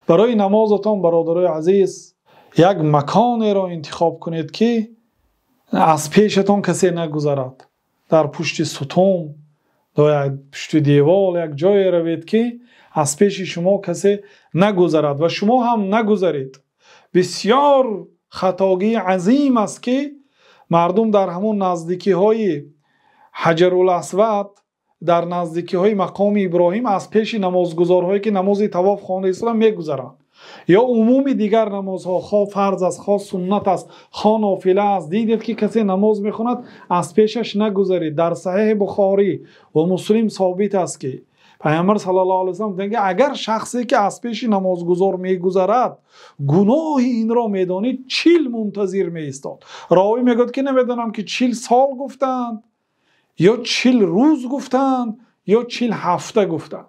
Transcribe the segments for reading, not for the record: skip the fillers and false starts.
Барои намозатон, бародарони азиз, як маконеро интихоб кунед, ки аз пешатон касе нагузарад. Дар пушти сутун ё пушти девор як ҷое равед, ки аз пеши шумо касе нагузарад ва шумо ҳам нагузаред. Бисёр хатои азим аст, ки мардум дар ҳамон наздикиҳои Ҳаҷарул Асвад, дар наздикиҳои мақоми Иброҳим аз пеши намозгузорҳое, ки намози тавоф хонда истодаанд, мегузаранд. Ё умуми дигар намозҳо, хоҳ фарз аст, хоҳ суннат аст, хоҳ нофила аст. Дидед, ки касе намоз мехонад, аз пешаш нагузаред. Дар Саҳеҳи Бухорӣ ва Муслим собит аст, ки Паёмбар саллаллоҳу алайҳи васаллам мегӯяд: агар шахсе, ки аз пеши намозгузор мегузарад, гуноҳи инро медонед, 40 мунтазир меистод. Ровӣ мегӯяд, ки намедонам, ки 40 сол гуфтанд ё 40 рӯз гуфтанд ё 40 ҳафта гуфтанд.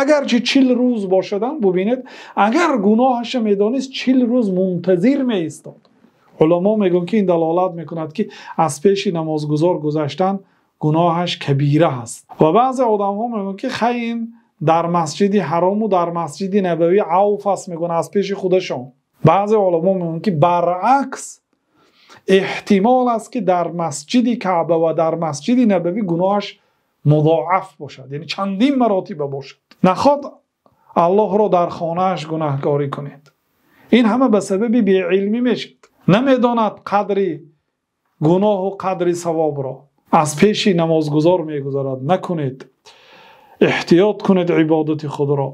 Агарчи 40 рӯз бошад ҳам, бубинед, агар гуноҳашро медонист, 40 рӯз мунтазир меистод. Уламо мегӯянд, ки ин далолат мекунад, ки аз пеши намозгузор гузаштан гуноҳаш кабира аст. Ва баъзе одамҳо мегӯянд, ки хайр, ин дар Масҷиди Ҳаром ва дар Масҷиди Набавӣ авф аст, мегӯянд аз пеши худашон. Баъзе уламо мегӯянд, ки баръакс, эҳтимол аст, ки дар Масҷиди Каъба ва дар Масҷиди Набавӣ гуноҳаш музоаф бошад, яъне чандин маротиба бошад. Нахоҳад Аллоҳро дар хонааш гунаҳкорӣ кунед. Ин ҳама ба сабаби беилмӣ мешавад. Намедонад қадри гуноҳ ва қадри савобро. Аз пеши намозгузор мегузарад. Накунед. Эҳтиёт кунед ибодати худро.